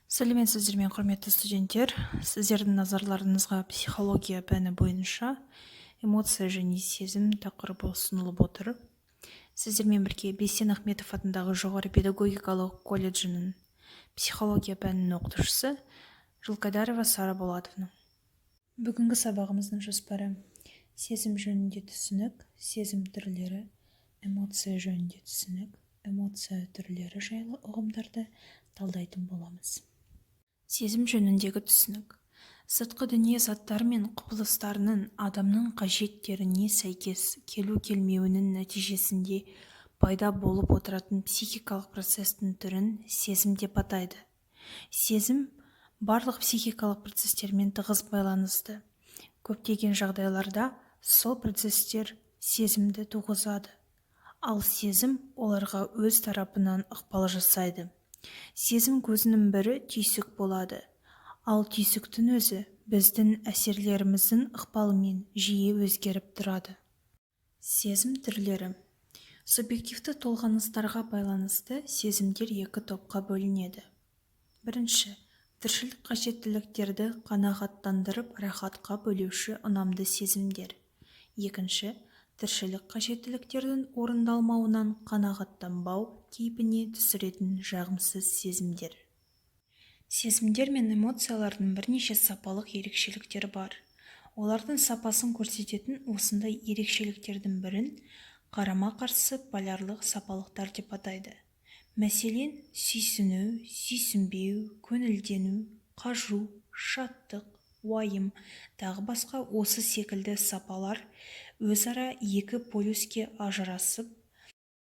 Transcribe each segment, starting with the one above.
Сәлеметсіздер ме, құрметті студенттер! Сіздердің назарларыңызға психология пәні бойынша «Эмоция және сезім» тақырыбы ұсынылып отыр. Сіздермен бірге Бейсен Ахметов атындағы жоғары педагогикалық колледжінің психология пәнінің оқытушысы Жылқайдарова Сара Болатовна. Бүгінгі сабағымыздың жоспары: сезім жөнінде түсінік, сезім түрлері, эмоция жөнінде түсінік, эмоция түрлері жайлы ұғымдарды талдайтын боламыз. Сезім жөніндегі түсінік. Сыртқы дүние заттары мен құбылыстарының адамның қажеттеріне сәйкес келу-келмеуінің нәтижесінде пайда болып отыратын психикалық процестің түрін сезім деп атайды. Сезім барлық психикалық процестермен тығыз байланысты. Көптеген жағдайларда сол процестер сезімді туғызады, ал сезім оларға өз тарапынан ықпал жасайды. Сезім көзінің бірі түйсік болады, ал түйсіктің өзі біздің әсерлеріміздің ықпалымен жиі өзгеріп тұрады. Сезім түрлері. Субъективті толғаныстарға байланысты сезімдер екі топқа бөлінеді. Бірінші, тіршілік қажеттіліктерді қанағаттандырып, рахатқа бөлеуші ұнамды сезімдер. Екінші, тіршілік қажеттіліктердің орындалмауынан қанағаттанбау кейпіне түсіретін жағымсыз сезімдер. Сезімдер мен эмоциялардың бірнеше сапалық ерекшеліктері бар. Олардың сапасын көрсететін осындай ерекшеліктердің бірін қарама-қарсы полярлық сапалықтар деп атайды. Мәселен, сүйсіну, сүйсінбеу, көңілдену, қажу, шаттық, уайым, тағы басқа. Осы секілді сапалар өзара екі полюске ажырасып,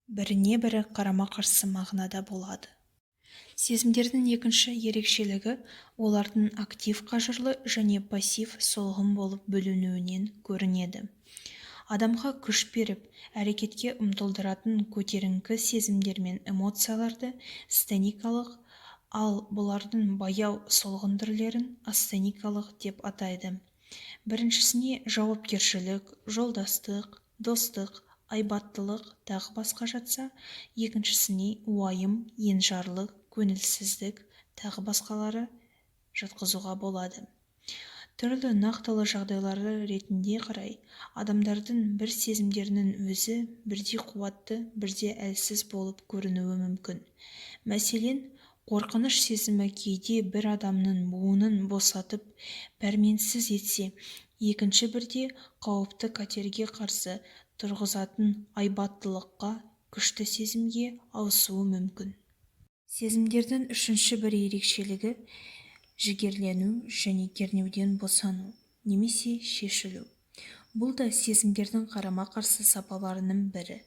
біріне-бірі қарама-қарсы мағынада болады. Сезімдердің екінші ерекшелігі олардың актив қажырлы және пассив солғын болып бөлінуінен көрінеді. Адамға күш беріп, әрекетке ұмтылдыратын көтеріңкі сезімдер мен эмоцияларды астеникалық, ал бұлардың баяу, солғын түрлерін астеникалық деп атайды. Біріншісіне жауапкершілік, жолдастық, достық, айбаттылық, тағы басқа жатса, екіншісіне уайым, енжарлық, көңілсіздік, тағы басқалары жатқызуға болады. Түрлі нақтылы жағдайлары ретінде қарай, адамдардың бір сезімдерінің өзі бірде қуатты, бірде әлсіз болып көрінуі мүмкін. Мәселен, қорқыныш сезімі кейде бір адамның буынын босатып, пәрменсіз етсе, екінші бірде қауіпті қатерге қарсы тұрғызатын айбаттылыққа, күшті сезімге ауысуы мүмкін. Сезімдердің үшінші бір ерекшелігі – жігерлену және кернеуден босану немесе шешілу. Бұл да сезімдердің қарама-қарсы сапаларының бірі.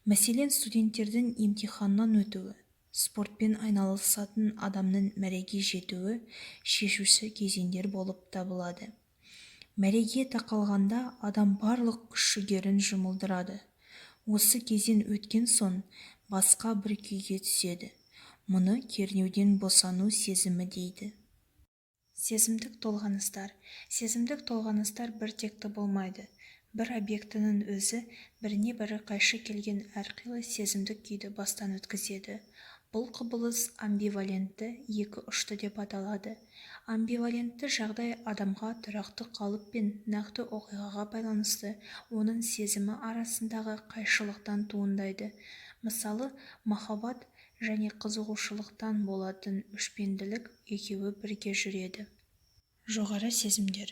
Мәселен, студенттердің емтиханнан өтуі, спортпен айналысатын адамның мәреге жетуі шешуші кезеңдер болып табылады. Мәреге тақалғанда адам барлық күш-жігерін жұмылдырады. Осы кезең өткен соң басқа бір күйге түседі. Мұны кернеуден босану сезімі дейді. Сезімдік толғаныстар. Сезімдік толғаныстар біртекті болмайды. Бір объектінің өзі біріне-бірі қайшы келген әрқилы сезімдік күйді бастан өткізеді. Бұл құбылыс амбивалентті, екі ұшты деп аталады. Амбивалентті жағдай адамға тұрақты қалып пен нақты оқиғаға байланысты оның сезімі арасындағы қайшылықтан туындайды. Мысалы, махаббат және қызығушылықтан болатын өшпенділік екеуі бірге жүреді. Жоғары сезімдер.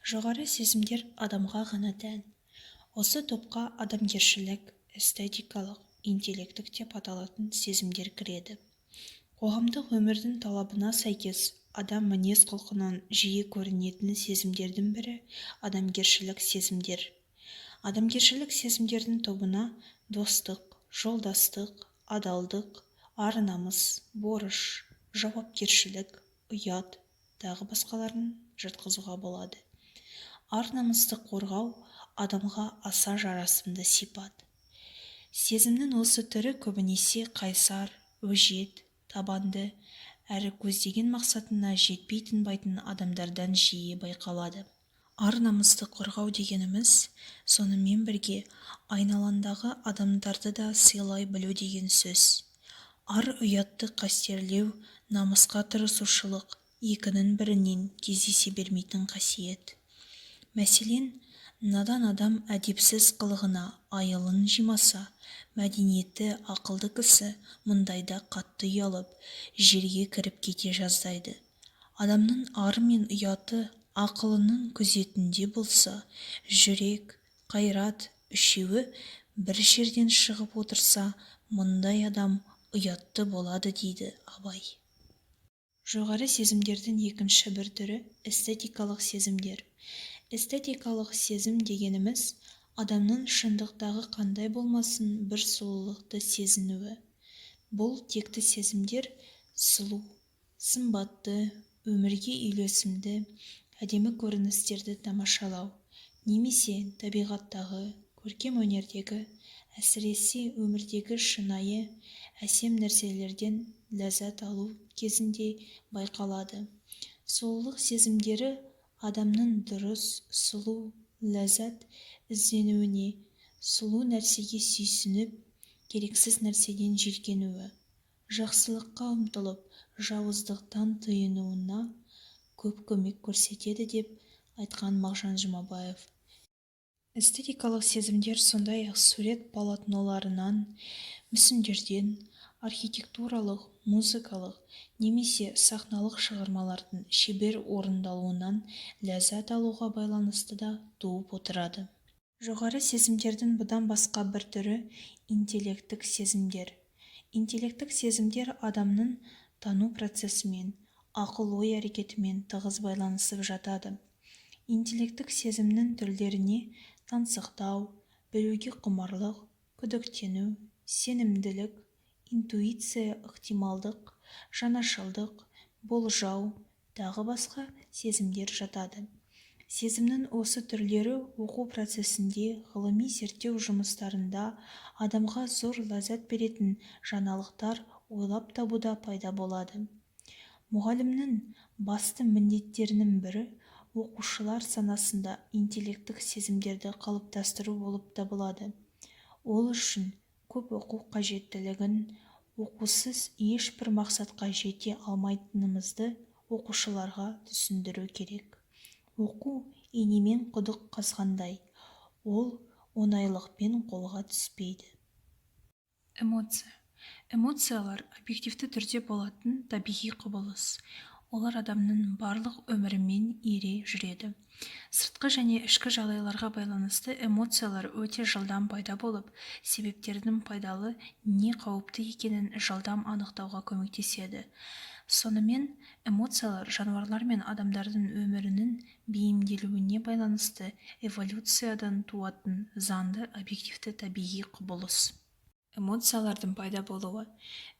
Жоғары сезімдер адамға ғана тән. Осы топқа адамгершілік, эстетикалық, интеллектік деп аталатын сезімдер кіреді. Қоғамдық өмірдің талабына сәйкес адам мінез-құлқынан жиі көрінетін сезімдердің бірі – адамгершілік сезімдер. Адамгершілік сезімдердің тобына достық, жолдастық, адалдық, ар-намыс, борыш, жауапкершілік, ұят, тағы басқаларын жатқызуға болады. Ар-намысты қорғау – адамға аса жарасымды сипат. Сезімнің осы түрі көбінесе қайсар, өжет, табанды әрі көздеген мақсатына жетпей тынбайтын адамдардан жиі байқалады. Ар-намысты қорғау дегеніміз, сонымен бірге айналаңдағы адамдарды да сыйлай білу деген сөз. Ар-ұятты қастерлеу Намысқа тырысушылық екінің бірінен кездесе бермейтін қасиет. Мәселен, надан адам әдепсіз қылығына айылын жимаса, мәдениетті, ақылды кісі мұндайда қатты ұялып, жерге кіріп кете жаздайды. Адамның ары мен ұяты ақылының күзетінде болса, жүрек, қайрат үшеуі бір жерден шығып отырса, мұндай адам ұятты болады дейді Абай. Жоғары сезімдердің екінші бір түрі эстетикалық сезімдер. Эстетикалық сезім дегеніміз адамның шындықтағы қандай болмасын бір сұлулықты сезінуі. Бұл текті сезімдер сұлу, сымбатты, өмірге үйлесімді, әдемі көріністерді тамашалау немесе табиғаттағы, көркем өнердегі, әсіресе өмірдегі шынайы, әсем нәрселерден ләззат алу кезінде байқалады. Сұлулық сезімдері адамның дұрыс, сұлу, ләззат іздеуіне, сұлу нәрсеге сүйсініп, керексіз нәрседен жиіркенуі, жақсылыққа ұмтылып, жауыздықтан тыйынуына көп көмек көрсетеді деп айтқан Мағжан Жұмабаев. Эстетикалық сезімдер сондай-ақ сурет полотноларынан, мүсіндерден, архитектуралық, музыкалық немесе сахналық шығармалардың шебер орындалуынан ләззат алуға байланысты да туып отырады. Жоғары сезімдердің бұдан басқа бір түрі интеллектік сезімдер. Интеллектік сезімдер адамның тану процесімен, ақыл-ой әрекетімен тығыз байланысып жатады. Интеллектік сезімнің түрлеріне таңсықтау, білуге құмарлық, күдіктену, сенімділік, интуиция, ықтималдық, жаңашылдық, болжау, тағы басқа сезімдер жатады. Сезімнің осы түрлері оқу процесінде, ғылыми зерттеу жұмыстарында, адамға зор ләззат беретін жаңалықтар ойлап табуда пайда болады. Мұғалімнің басты міндеттерінің бірі оқушылар санасында интеллектік сезімдерді қалыптастыру болып табылады. Ол үшін көп оқу қажеттілігін, оқусыз ешбір мақсатқа жете алмайтынымызды оқушыларға түсіндіру керек. Оқу инемен құдық қазғандай, ол оңайлықпен қолға түспейді. Эмоция. Эмоциялар объективті түрде болатын табиғи құбылыс. Олар адамның барлық өмірімен ере жүреді. Сыртқы және ішкі жағдайларға байланысты эмоциялар өте жылдам пайда болып, себептердің пайдалы не қауіпті екенін жылдам анықтауға көмектеседі. Сонымен, эмоциялар жануарлар мен адамдардың өмірінің бейімделуіне байланысты эволюциядан туатын заңды объективті табиғи құбылыс. Эмоциялардың пайда болуы.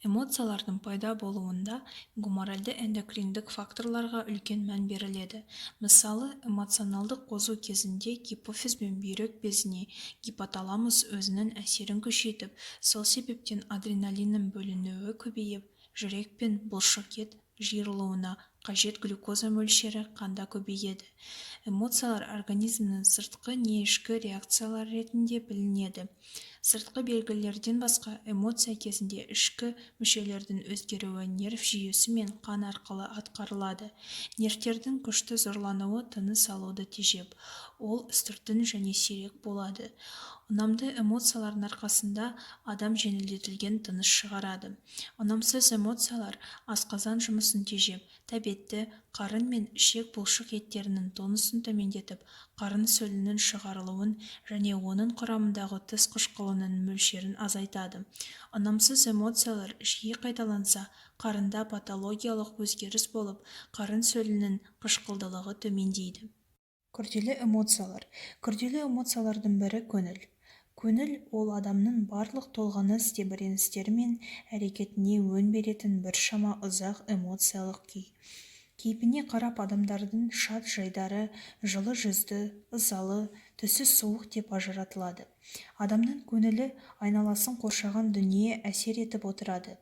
Эмоциялардың пайда болуында гуморальды эндокриндік факторларға үлкен мән беріледі. Мысалы, эмоционалдық қозу кезінде гипофиз бен бүйрек безіне гипоталамус өзінің әсерін күшейтіп, сол себептен адреналиннің бөлінуі көбейіп, жүрек пен бұлшықет жиырылуына қажет глюкоза мөлшері қанда көбейеді. Эмоциялар организмнің сыртқы не ішкі реакциялары ретінде білінеді. Сыртқы белгілерден басқа эмоция кезінде ішкі мүшелердің өзгеруі нерв жүйесі мен қан арқылы атқарылады. Нервтердің күшті зорлануы тыныс алуды тежеп, ол үстіртін және сирек болады. Ұнамды эмоциялардың арқасында адам жеңілдетілген тыныс шығарады. Ұнамсыз эмоциялар асқазан жұмысын тежеп, тәбетті, қарын мен ішек бұлшық еттерінің тонусын төмендетіп, қарын сөлінің шығарылуын және оның құрамындағы тұз қышқылының мөлшерін азайтады. Ұнамсыз эмоциялар жиі қайталанса, қарында патологиялық өзгеріс болып, қарын сөлінің қышқылдылығы төмендейді. Күрделі эмоциялар. Күрделі эмоциялардың бірі көңіл. Көңіл ол адамның барлық толғаныс тебіреністері мен әрекетіне өң беретін біршама ұзақ эмоциялық күй. Кейпіне қарап адамдардың шат жайдары, жылы жүзді, ызалы, түсі суық деп ажыратылады. Адамның көңілі айналасын қоршаған дүние әсер етіп отырады.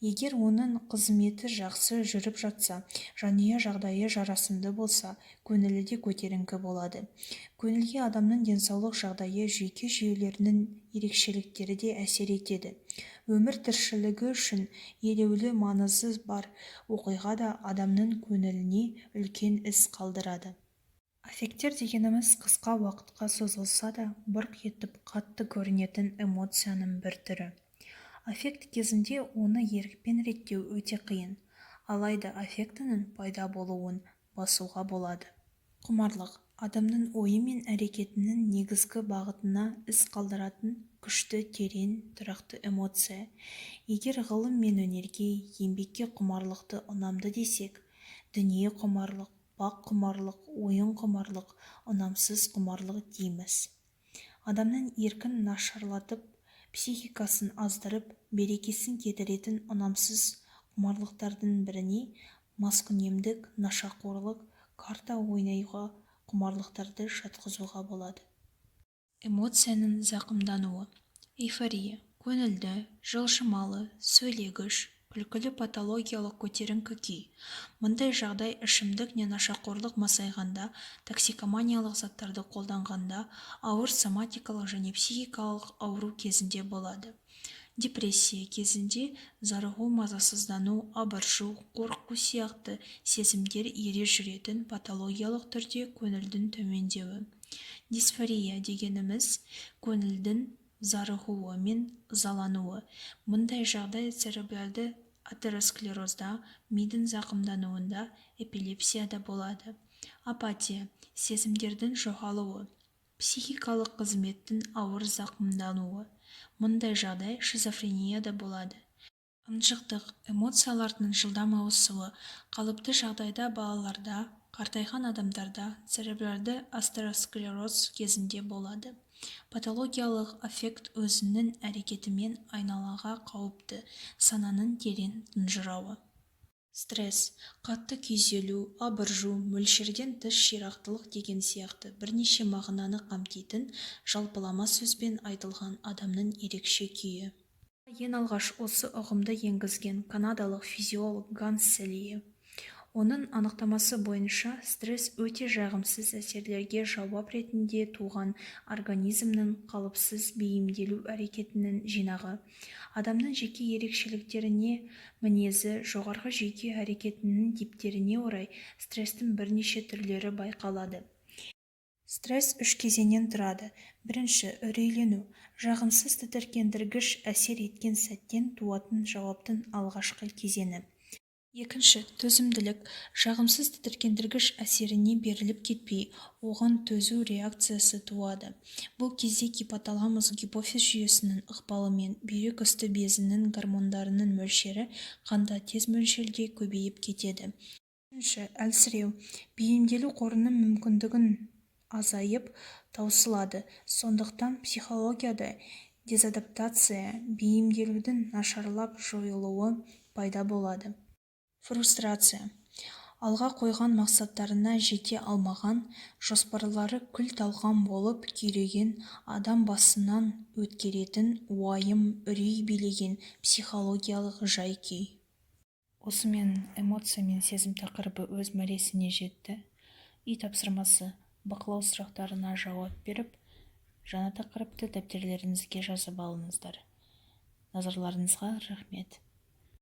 Егер оның қызметі жақсы жүріп жатса, жанұя жағдайы жарасымды болса, көңілі де көтеріңкі болады. Көңілге адамның денсаулық жағдайы, жүйке жүйелерінің ерекшеліктері де әсер етеді. Өмір тіршілігі үшін елеулі маңызы бар оқиға да адамның көңіліне үлкен із қалдырады. Аффекттер дегеніміз қысқа уақытқа созылса да бұрқ етіп қатты көрінетін эмоцияның бір түрі. Аффект кезінде оны ерікпен реттеу өте қиын. Алайда аффектінің пайда болуын басуға болады. Құмарлық – адамның ойы мен әрекетінің негізгі бағытына із қалдыратын күшті, терең, тұрақты эмоция. Егер ғылым мен өнерге, еңбекке құмарлықты ұнамды десек, дүние құмарлық, бақ құмарлық, ойын құмарлық, ұнамсыз құмарлық дейміз. Адамның еркін нашарлатып, психикасын аздырып, берекесін кетіретін ұнамсыз құмарлықтардың біріне маскүнемдік, нашақорлық, карта ойнауға құмарлықтарды жатқызуға болады. Эмоцияның зақымдануы. Эйфория – көңілді, жылжымалы, сөйлегіш, күлкілі патологиялық көтеріңкі күй. Мұндай жағдай ішімдік не нашақорлық масайғанда, токсикоманиялық заттарды қолданғанда, ауыр соматикалық және психикалық ауру кезінде болады. Депрессия кезінде зарығу, мазасыздану, абыржу, қорқу сияқты сезімдер ере жүретін патологиялық түрде көңілдің төмендеуі. Дисфория дегеніміз көңілдің зарығуы мен ызалануы. Мұндай жағдай церебральды атеросклерозда, мидың зақымдануында, эпилепсияда болады. Апатия – сезімдердің жоғалуы, психикалық қызметтің ауыр зақымдануы. Мұндай жағдай шизофренияда болады. Ынжықтық – эмоциялардың жылдам ауысуы. Қалыпты жағдайда балаларда, қартайған адамдарда, церебральды атеросклероз кезінде болады. Патологиялық аффект өзінің әрекетімен айналаға қауіпті, сананың терең тұнжырауы. Стресс – қатты күйзелу, абыржу, мөлшерден тыс ширақтылық деген сияқты бірнеше мағынаны қамтитын жалпылама сөзбен айтылған адамның ерекше күйі. Ең алғаш осы ұғымды енгізген канадалық физиолог Ганс Селие. Оның анықтамасы бойынша, стресс өте жағымсыз әсерлерге жауап ретінде туған организмнің қалыпсыз бейімделу әрекетінің жинағы. Адамның жеке ерекшеліктеріне, мінезі, жоғарғы жүйке әрекетінің типтеріне орай стресстің бірнеше түрлері байқалады. Стресс үш кезеңнен тұрады. Бірінші, үрейлену – жағымсыз тітіркендіргіш әсер еткен сәттен туатын жауаптың алғашқы кезеңі. Екінші, төзімділік – жағымсыз тітіркендіргіш әсеріне беріліп кетпей, оған төзу реакциясы туады. Бұл кезде гипоталамус-гипофиз жүйесінің ықпалымен бүйрек үсті безінің гормондарының мөлшері қанда тез мөлшерде көбейіп кетеді. Үшінші, әлсіреу – бейімделу қорының мүмкіндігінің азайып, таусылады. Сондықтан психологияда дезадаптация, бейімделудің нашарлап жойылуы пайда болады. Фрустрация – алға қойған мақсаттарына жете алмаған, жоспарлары күл-талқан болып күйреген адам басынан өткеретін уайым, үрей билеген психологиялық жай-күй. Осымен эмоция мен сезім тақырыбы өз мәресіне жетті. Үй тапсырмасы: бақылау сұрақтарына жауап беріп, жаңа тақырыпты дәптерлеріңізге жазып алыңыздар. Назарларыңызға рахмет.